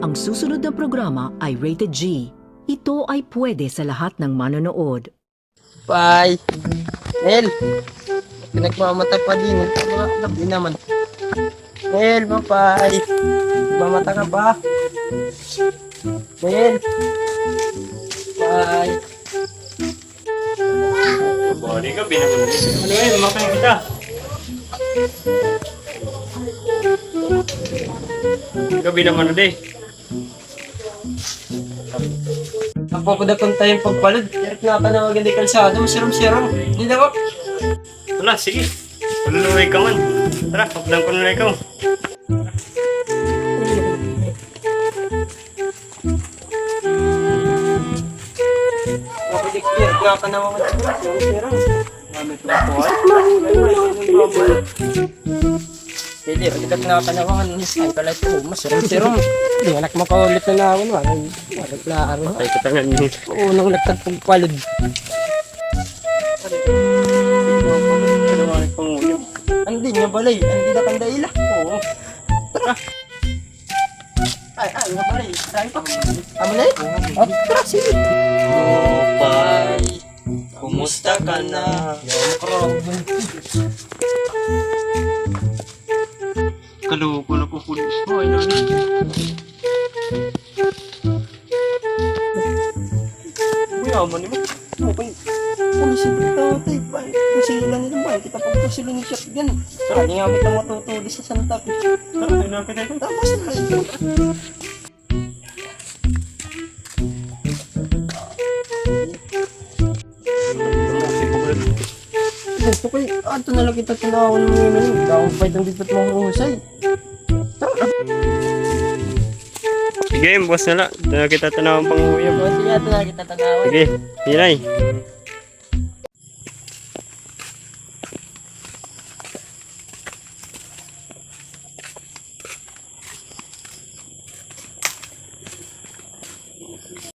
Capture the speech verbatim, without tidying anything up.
Ang susunod na programa ay rated G. Ito ay pwede sa lahat ng manonood. Pay. Nel. Pinagmamata pa din. Mga gabi naman. Nel, mapay. Mamata ka pa. Nel. Pay. Bali ka, binaman. Ano eh, mamatay kita. Gabi naman na, day. Ako, kuda kon tayo pagpalod. Direk na tanawagan di kalsada, masirom-sirom. Di daw. Wala, sige. Paluluoy ka man. Tara, pagdan ko na ikaw. Ako, di, direk na tanawagan. Masirom-sirom. Dili, pagkat nakakanawangan, ay, kalay ko, masirom-sirom. Di, anak, makaulit na naman, wala, wala, wala, ano. Patay ka tangan niyo. Oo, nang nagtagpagpalod. Andi nga balay, andi na kang daila. Oo. Tara. Ay, ay, nga balay, try pa. Amo na eh? Oh, tara, sige. Opay. Kumusta ka na? Kaloko na ko, pulis. Ay, nani? Kuya, man, di ba? Okay. Pulis, ito, ito, ito. Pusilan nila ba? Kita pag pusilan ni shotgun. Sa akin nga, kita matutuli sa Santa Fe. Tara, tayo na kita. Tapos na ito. Gusto ko, ato na lang kita tanawan mo ngayon. Daw pa itong dito mahusay. Sige, boss na lang. Ito na kita tanawan pang-uyab. Boss, sige, ato na lang kita tanawan. Sige, hinay.